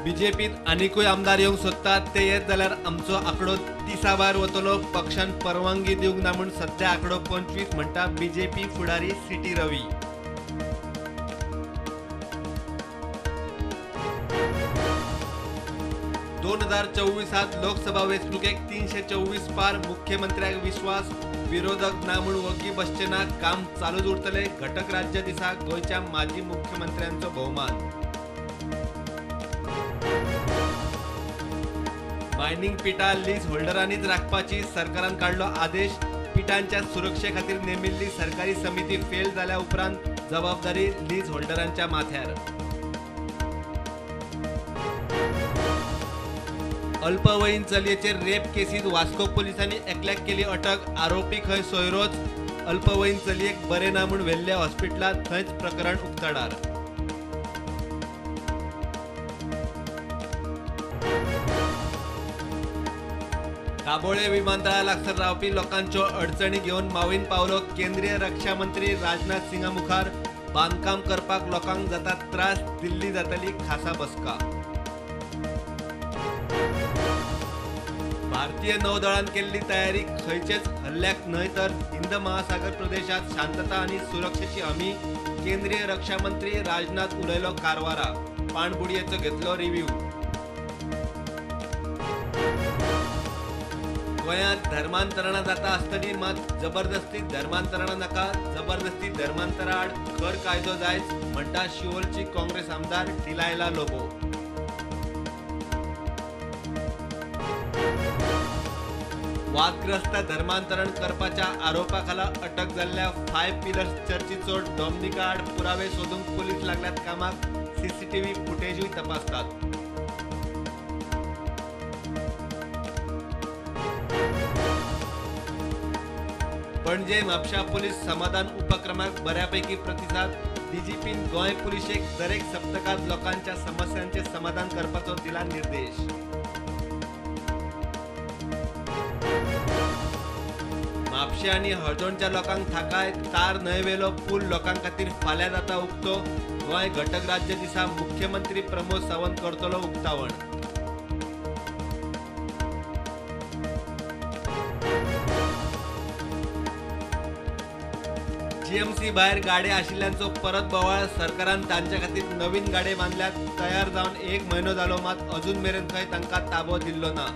बीजेपीत आनिकूय आमदार येवंक सोदतात, ते येत जाल्यार आमचो आंकडो 30 भायर वतलो. पक्षान परवानगी दिवंक ना म्हूण सध्या आंकडो 25 म्हणटा बीजेपी फुडारी सीटी रवी. दोन 2024 लोकसभा वेंचणुकेक 324 पार, मुख्यमंत्र्याक विश्वास. विरोधक ना म्हूण वग्गी बसचे ना, काम चालूच उरतले. घटक राज्य दिसा गोंयच्या माजी मुख्यमंत्र्यांचो भोवमान. मायनिंग पिठां लीज होल्डरांनीच राखपाची सरकारान काडलो आदेश. पिठांच्या सुरक्षे खातीर नेमिल्ली सरकारी समिती फेल जाल्या उपरांत जबाबदारी लीज होल्डरांच्या माथ्यार. अल्पवयीन चलयेचेर रेप केसीत वास्को पोलिसांनी एकल्याक केली अटक. आरोपी खंय सोयरोच. अल्पवयीन चलयेक बरें ना म्हूण व्हेल्ल्या हॉस्पिटलांत, थंयच प्रकरण उक्ताडार. दाबोळे विमानतळा लागसार रावपी लोकांच्यो अडचणी घेवन मावीन पावलो केंद्रीय रक्षा मंत्री राजनाथ सिंगा मुखार. बांदकाम करपाक लोकांक जाता त्रास, दिल्ली जातली खासा बसका. भारतीय नौदळान केल्ली तयारी खंयचेच हल्ल्याक न्हय तर हिंद महासागर प्रदेशात शांतता आनी सुरक्षेची हमी. केंद्रीय रक्षा मंत्री राजनाथ उलयलो कारवारा. पाणबुडयेचो घेतलो रिव्ह्यू. गोंयांत धर्मांतरणां जाता आसतली, मात जबरदस्ती धर्मांतरणां नाका. जबरदस्ती धर्मांतरा आड खर कायदो जायच म्हणटा शिवोलची काँग्रेस आमदार डिलायला लोबो. वादग्रस्त धर्मांतरण करपाच्या आरोपाखाला अटक जाल्ल्या 5 पिलर्स चर्चीचो डॉमनिका आड पुरावे सोदूंक पुलीस लागल्यात कामाक. सीसीटीव्ही फुटेजूय तपासतात. पणजे म्हापशा पुलीस समाधान उपक्रमाक बऱ्यापैकी प्रतिसाद. डीजीपीन गोंय पुलिशेक दरेक सप्तकांत लोकांच्या समस्यांचे समाधान करपाचो दिला निर्देश. म्हापशें आनी हळदोणच्या लोकांक थाकाय. तार न्हंयवेलो पूल लोकां खातीर फाल्यां जाता उक्तो. गोंय घटक राज्य दिसा मुख्यमंत्री प्रमोद सावंत करतलो उक्तावण. जीएमसी भायर गाडे आशिल्ल्यांचो परत बोवाळ. सरकारान तांचे खातीर नवीन गाडे बांदल्यात. तयार जावन 1 म्हयनो जालो, मात अजून मेरेन खंय तांकां ताबो दिल्लो ना.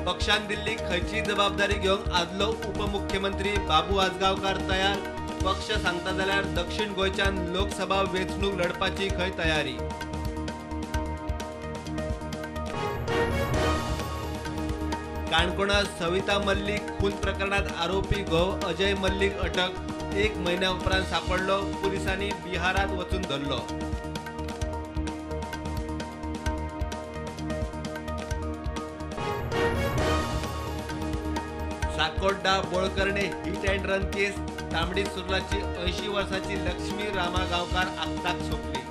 पक्षान दिल्ली खंयची जबाबदारी घेवंक आदलो उपमुख्यमंत्री बाबू आजगांवकार तयार. पक्ष सांगता जाल्यार दक्षिण गोंयच्यान लोकसभा वेंचणूक लढपाची खंय तयारी. काणकोणात सविता मल्लिक खून प्रकरणात आरोपी घोव अजय मल्लिक अटक. 1 म्हयन्या उपरांत सापडलो. पुलिसांनी बिहारात वचून धरलो. Sakorda Bolkarne hit and run case. Tambdi सुर्लाची 80 वर्सांची लक्ष्मी रामा गांवकार आक्ताक सोंपली.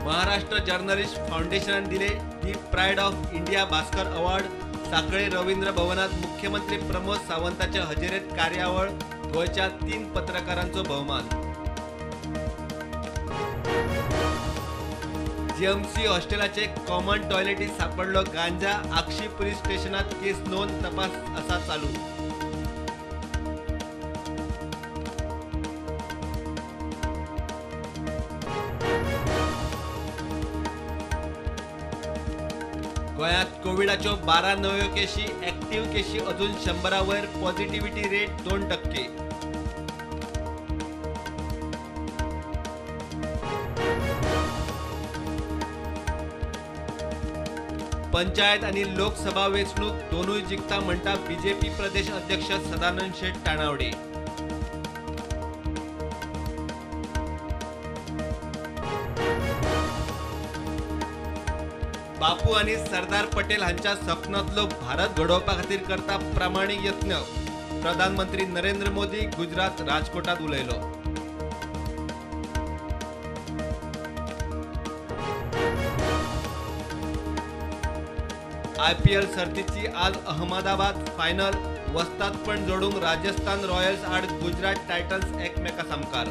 महाराष्ट्र जर्नलिस्ट फाउंडेशनान दिले the pride of India Bhaskar award. Sanquelim Ravindra भवनात मुख्यमंत्री प्रमोद सावंताच्या हजेरेत कार्यावळ. गोंयच्या 3 पत्रकारांचो भोवमान. जीएमसी हॉस्टेलाचे कॉमन टॉयलेटीत सापडलो गांजा. आगशी पुलीस स्टेशनात केस नोंद, तपास आसा चालू. गोंयांत कोविडाच्यो 12 नव्यो केशी, ऍक्टिव्ह केशी अजून 100 वयर, पॉझिटिव्हिटी रेट 2%. पंचायत आणि लोकसभा वेंचणूक दोनूय जिखता म्हणटा बीजेपी प्रदेश अध्यक्ष सदानंद शेट तानावडे. बापू आणि सरदार पटेल हांच्या सपनांतलो भारत घडोवपा खातीर करता प्रामाणीक यत्न. प्रधानमंत्री नरेंद्र मोदी गुजरात राजकोटात उलयलो. आयपीएल सर्तीची आज अहमदाबाद फायनल. वस्तादपण जोडूंक राजस्थान रॉयल्स आड गुजरात टायटन्स एकमेका सामकार.